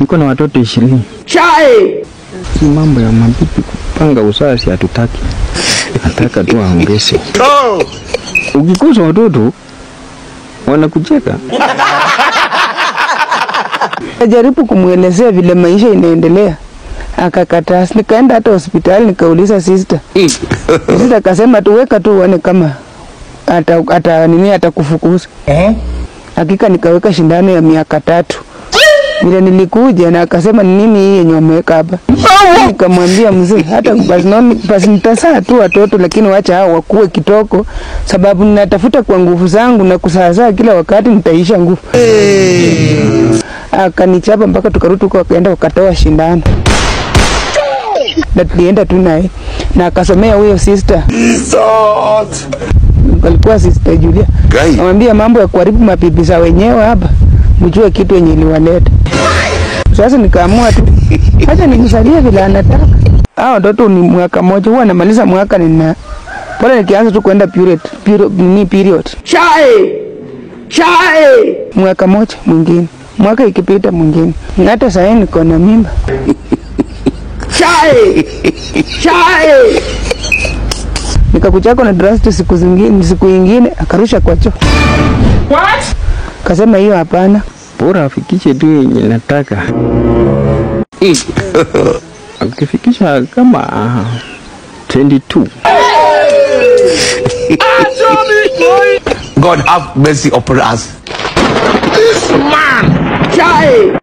Niko na watoto 20. Chai. Si mambo ya mabibi kupanga uzazi hatutaki. Nataka tu aongeze. Ukikosa watoto wanakucheka. Najaribu kumuelezea vile maisha inaendelea, akakataa. Nikaenda hata hospitali nikauliza sister. Sister akasema tuweka tu uone kama ata nini atakufukuza. Hakika nikaweka shindano ya miaka 3. Vile nilikuja na akasema ni nini hii yenye wameweka hapa. Nikamwambia mzee hata basi nitazaa tu watoto, lakini wacha hao wakue kitoko, sababu ninatafuta kwa nguvu zangu na kusaazaa kila wakati nitaisha nguvu. Akanichapa mpaka tukarudi huko, wakaenda wakatoa shindano. Na tulienda tu naye na akasomea huyo sister. Alikuwa sister Julia. Anamwambia mambo ya kuharibu mabibi za wenyewe hapa, mjue kitu yenye iliwaleta. Sasa nikaamua tu acha nimsalie vile anataka. Hao watoto ni mwaka mmoja, huwa anamaliza mwaka nina pole nikianza tu kwenda period. Chai. Chai. Mwaka mmoja mwingine, mwaka ikipita mwingine. Hata sasa niko na mimba. Chai. Chai. Nikakuchako na draft siku zingine, siku nyingine akarusha kwa choo. What? Kasema hiyo hapana. Bora afikishe tu yenye nataka. Akifikisha kama 22. God have mercy upon us. This man. Chai.